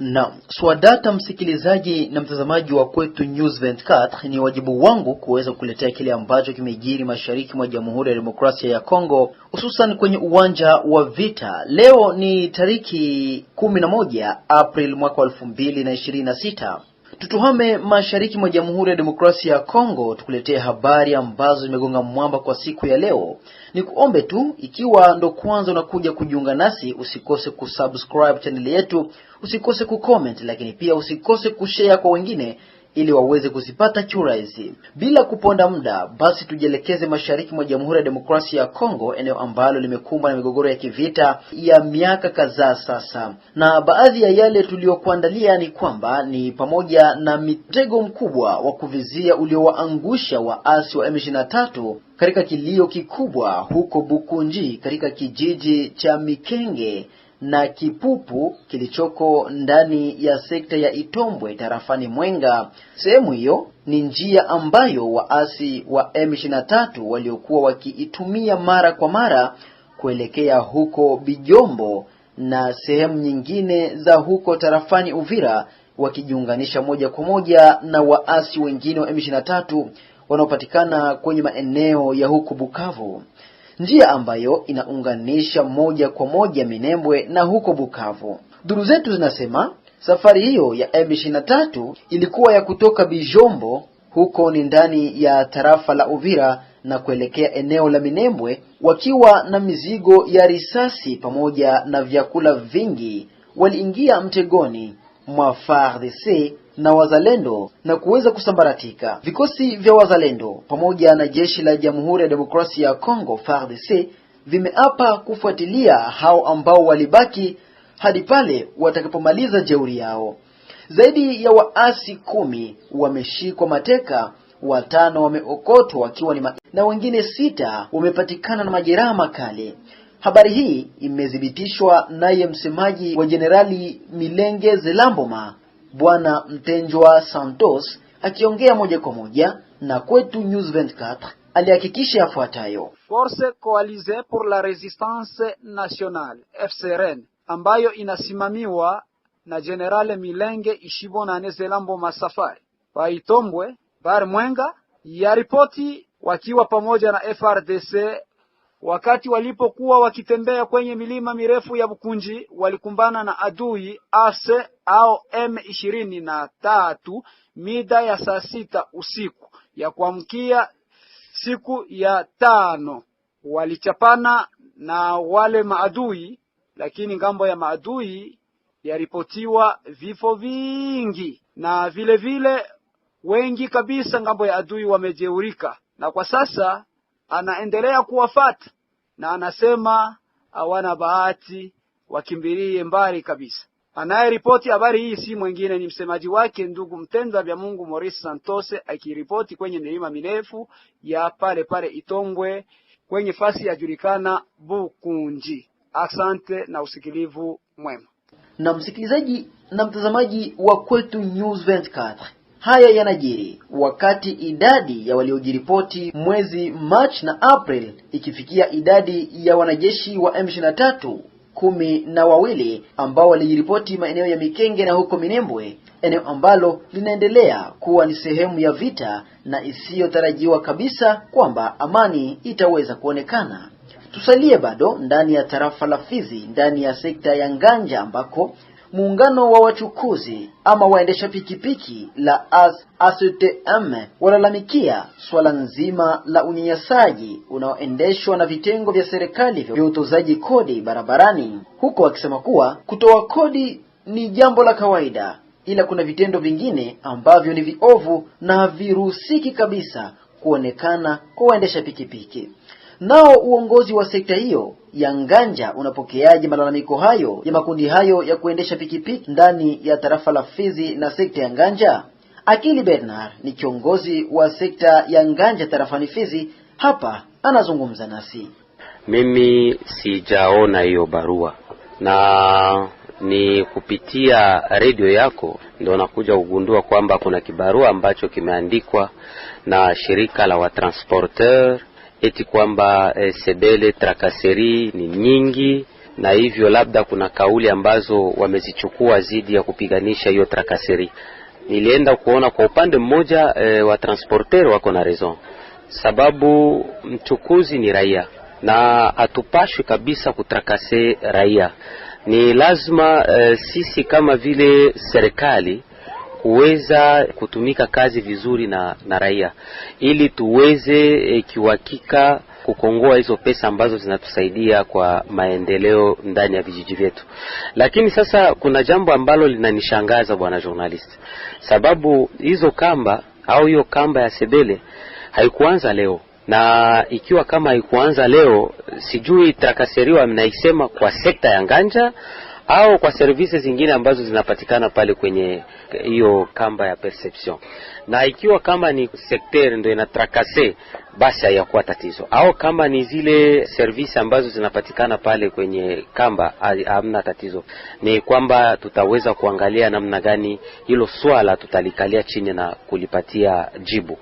Na swadata, msikilizaji na mtazamaji wa Kwetu News 24, ni wajibu wangu kuweza kuletea kile ambacho kimejiri mashariki mwa Jamhuri ya Demokrasia ya Kongo, hususan kwenye uwanja wa vita. Leo ni tariki 11 April mwaka 2026. Tutuhame mashariki mwa Jamhuri ya Demokrasia ya Kongo tukuletee habari ambazo zimegonga mwamba kwa siku ya leo. Ni kuombe tu, ikiwa ndo kwanza unakuja kujiunga nasi, usikose kusubscribe channel yetu, usikose kucomment, lakini pia usikose kushare kwa wengine ili waweze kuzipata kiurahisi. Bila kuponda muda, basi tujielekeze mashariki mwa Jamhuri ya Demokrasia ya Kongo, eneo ambalo limekumbwa na migogoro ya kivita ya miaka kadhaa sasa. Na baadhi ya yale tuliyokuandalia ni kwamba ni pamoja na mitego mkubwa wa kuvizia uliowaangusha waasi wa M23 katika kilio kikubwa huko Bukunji katika kijiji cha Mikenge na Kipupu kilichoko ndani ya sekta ya Itombwe tarafani Mwenga. Sehemu hiyo ni njia ambayo waasi wa M23 waliokuwa wakiitumia mara kwa mara kuelekea huko Bijombo na sehemu nyingine za huko tarafani Uvira, wakijiunganisha moja kwa moja na waasi wengine wa M23 wanaopatikana kwenye maeneo ya huko Bukavu, njia ambayo inaunganisha moja kwa moja Minembwe na huko Bukavu. Duru zetu zinasema safari hiyo ya M23 ilikuwa ya kutoka Bijombo, huko ni ndani ya tarafa la Uvira, na kuelekea eneo la Minembwe wakiwa na mizigo ya risasi pamoja na vyakula vingi. Waliingia mtegoni mwa FARDC na wazalendo na kuweza kusambaratika. Vikosi vya wazalendo pamoja na jeshi la Jamhuri ya Demokrasia ya Kongo FARDC vimeapa kufuatilia hao ambao walibaki hadi pale watakapomaliza jeuri yao. Zaidi ya waasi 10 wameshikwa mateka, 5 wameokotwa wakiwa ni na wengine 6 wamepatikana na majeraha makali. Habari hii imethibitishwa naye msemaji wa Jenerali Milenge Zelamboma, Bwana Mtenjwa Santos, akiongea moja kwa moja na Kwetu News 24 alihakikisha yafuatayo. Force Coalisée pour la Resistance Nationale FCRN ambayo inasimamiwa na Jenerali Milenge Ishibonane Zelamboma Safari Paitombwe Bar Mwenga ya ripoti wakiwa pamoja na FRDC wakati walipokuwa wakitembea kwenye milima mirefu ya Bukunji walikumbana na adui AFC au M23 mida ya saa 6 usiku ya kuamkia siku ya 5. Walichapana na wale maadui, lakini ngambo ya maadui yaripotiwa vifo vingi na vile vile wengi kabisa ngambo ya adui wamejeurika, na kwa sasa anaendelea kuwafata na anasema hawana bahati, wakimbilie mbali kabisa. Anayeripoti habari hii si mwingine ni msemaji wake ndugu Mtenda vya Mungu Maurice Santose, akiripoti kwenye milima mirefu ya pale pale Itongwe kwenye fasi yajulikana Bukunji. Asante na usikilivu mwema. Na msikilizaji na mtazamaji wa Kwetu News 24, haya yanajiri wakati idadi ya waliojiripoti mwezi March na April ikifikia idadi ya wanajeshi wa M23 12 ambao walijiripoti maeneo ya Mikenge na huko Minembwe, eneo ambalo linaendelea kuwa ni sehemu ya vita na isiyotarajiwa kabisa kwamba amani itaweza kuonekana. Tusalie bado ndani ya tarafa la Fizi, ndani ya sekta ya Nganja, ambako muungano wa wachukuzi ama waendesha pikipiki la ACTM walalamikia swala nzima la unyanyasaji unaoendeshwa na vitengo vya serikali vya utozaji kodi barabarani, huko wakisema kuwa kutoa kodi ni jambo la kawaida, ila kuna vitendo vingine ambavyo ni viovu na haviruhusiki kabisa kuonekana kwa waendesha pikipiki. Nao uongozi wa sekta hiyo ya Nganja unapokeaje malalamiko hayo ya makundi hayo ya kuendesha pikipiki ndani ya tarafa la Fizi na sekta ya Nganja? Akili Bernard ni kiongozi wa sekta ya Nganja tarafani Fizi, hapa anazungumza nasi. Mimi sijaona hiyo barua, na ni kupitia radio yako ndo nakuja kugundua kwamba kuna kibarua ambacho kimeandikwa na shirika la watransporteur eti kwamba sebele tracasserie ni nyingi na hivyo labda kuna kauli ambazo wamezichukua zidi ya kupiganisha hiyo tracasserie. Nilienda kuona kwa upande mmoja wa transporteur wako na raison, sababu mchukuzi ni raia na hatupashwi kabisa kutracasser raia. Ni lazima sisi kama vile serikali kuweza kutumika kazi vizuri na raia ili tuweze kiuhakika kukongoa hizo pesa ambazo zinatusaidia kwa maendeleo ndani ya vijiji vyetu. Lakini sasa kuna jambo ambalo linanishangaza bwana journalist, sababu hizo kamba au hiyo kamba ya Sebele haikuanza leo, na ikiwa kama haikuanza leo, sijui tracasserie mnaisema kwa sekta ya Nganja au kwa services zingine ambazo zinapatikana pale kwenye hiyo kamba ya perception. Na ikiwa kama ni secteur ndio inatracasser, basi hayakuwa tatizo, au kama ni zile service ambazo zinapatikana pale kwenye kamba, hamna tatizo. Ni kwamba tutaweza kuangalia namna gani hilo swala tutalikalia chini na kulipatia jibu.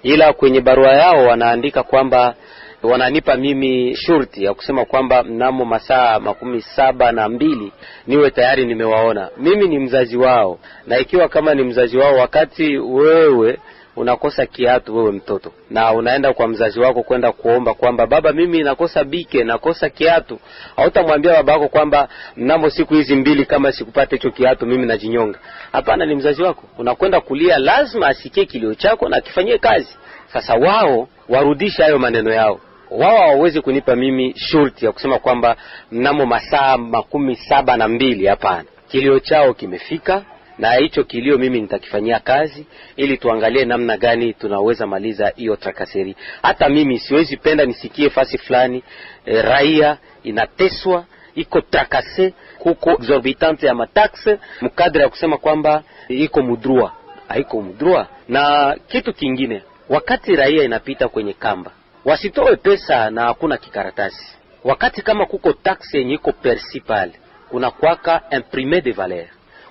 Ila kwenye barua yao wanaandika kwamba wananipa mimi shurti ya kusema kwamba mnamo masaa 72 niwe tayari nimewaona. Mimi ni mzazi wao, na ikiwa kama ni mzazi wao, wakati wewe unakosa kiatu, wewe mtoto, na unaenda kwa mzazi wako kwenda kuomba kwamba baba, mimi nakosa bike, nakosa kiatu, hautamwambia babako kwamba mnamo siku hizi mbili kama sikupata hicho kiatu mimi najinyonga. Hapana, ni mzazi wako, unakwenda kulia, lazima asikie kilio chako na akifanyie kazi. Sasa wao warudishe hayo maneno yao. Wao hawawezi kunipa mimi shurti ya kusema kwamba mnamo masaa 72. Hapana, kilio chao kimefika, na hicho kilio mimi nitakifanyia kazi ili tuangalie namna gani tunaweza maliza hiyo tracasserie. Hata mimi siwezi penda nisikie fasi fulani raia inateswa, iko tracassée, kuko exorbitante ya mataxes mcadre ya kusema kwamba iko mu droit, haiko mu droit. Na kitu kingine, wakati raia inapita kwenye kamba wasitoe pesa na hakuna kikaratasi. Wakati kama kuko taxe yenye iko perçue pale, kuna kwaka imprimé de valeur,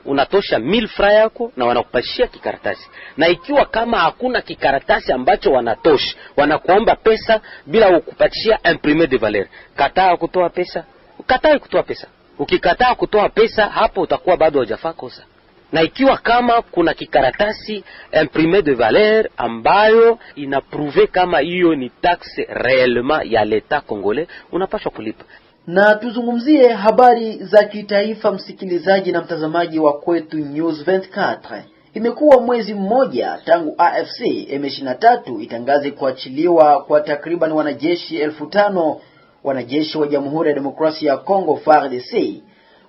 unatosha 1000 francs yako na wanakupashia kikaratasi. Na ikiwa kama hakuna kikaratasi ambacho wanatosha, wanakuomba pesa bila kukupatia imprimé de valeur, kataa kutoa pesa, kataa kutoa pesa. Ukikataa kutoa pesa, hapo utakuwa bado hujafaa kosa. Na ikiwa kama kuna kikaratasi imprimé de valeur ambayo inaprouver kama hiyo ni taxe réellement ya l'État congolais, unapaswa kulipa. Na tuzungumzie habari za kitaifa, msikilizaji na mtazamaji wa Kwetu News 24. Imekuwa mwezi mmoja tangu AFC M23 itangaze kuachiliwa kwa takriban wanajeshi 5,000 wanajeshi wa Jamhuri ya Demokrasia ya Kongo FARDC,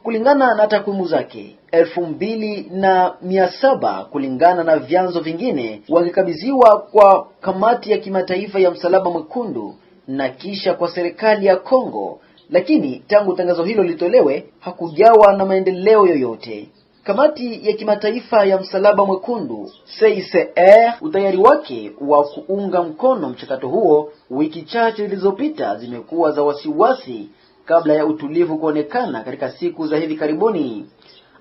kulingana na takwimu zake 2,700 kulingana na vyanzo vingine, wakikabidhiwa kwa kamati ya kimataifa ya Msalaba Mwekundu na kisha kwa serikali ya Kongo. Lakini tangu tangazo hilo litolewe hakujawa na maendeleo yoyote. Kamati ya kimataifa ya Msalaba Mwekundu CICR utayari wake wa kuunga mkono mchakato huo wiki chache zilizopita zimekuwa za wasiwasi kabla ya utulivu kuonekana katika siku za hivi karibuni.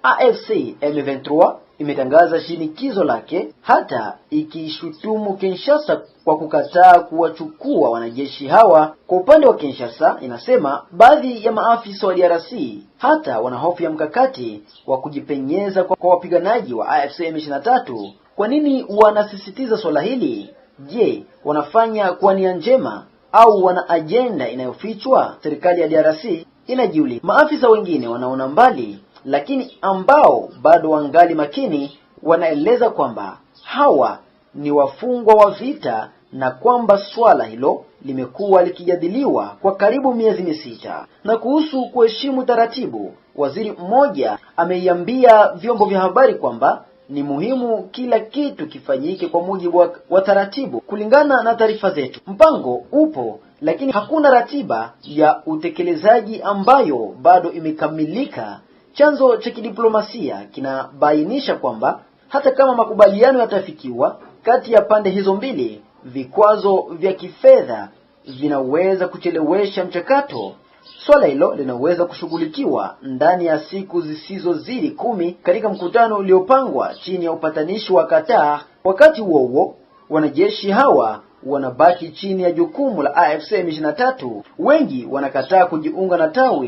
AFC M23 imetangaza shinikizo lake hata ikishutumu Kinshasa kwa kukataa kuwachukua wanajeshi hawa. Kwa upande wa Kinshasa, inasema baadhi ya maafisa wa DRC hata wanahofu ya mkakati wa kujipenyeza kwa wapiganaji wa AFC M23. Kwa nini wanasisitiza swala hili? Je, wanafanya kwa nia njema au wana ajenda inayofichwa? Serikali ya DRC inajiuliza. Maafisa wengine wanaona mbali, lakini ambao bado wangali makini wanaeleza kwamba hawa ni wafungwa wa vita na kwamba swala hilo limekuwa likijadiliwa kwa karibu miezi 6. Na kuhusu kuheshimu taratibu, waziri mmoja ameiambia vyombo vya habari kwamba ni muhimu kila kitu kifanyike kwa mujibu wa taratibu. Kulingana na taarifa zetu, mpango upo, lakini hakuna ratiba ya utekelezaji ambayo bado imekamilika. Chanzo cha kidiplomasia kinabainisha kwamba hata kama makubaliano yatafikiwa kati ya pande hizo mbili, vikwazo vya kifedha vinaweza kuchelewesha mchakato. Swala hilo linaweza kushughulikiwa ndani ya siku zisizozidi 10 katika mkutano uliopangwa chini ya upatanishi wa Qatar. Wakati huo huo, wanajeshi hawa wanabaki chini ya jukumu la AFC M23. Wengi wanakataa kujiunga na tawi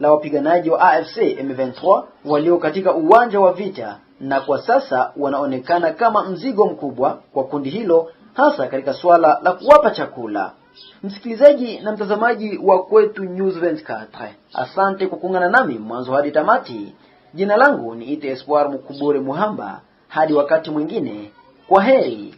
la wapiganaji wa AFC M23 walio katika uwanja wa vita na kwa sasa wanaonekana kama mzigo mkubwa kwa kundi hilo, hasa katika suala la kuwapa chakula. Msikilizaji na mtazamaji wa Kwetu News 24, asante kwa kuungana nami mwanzo hadi tamati. Jina langu ni Ite Espoir Mukubure Muhamba. Hadi wakati mwingine, kwa heri.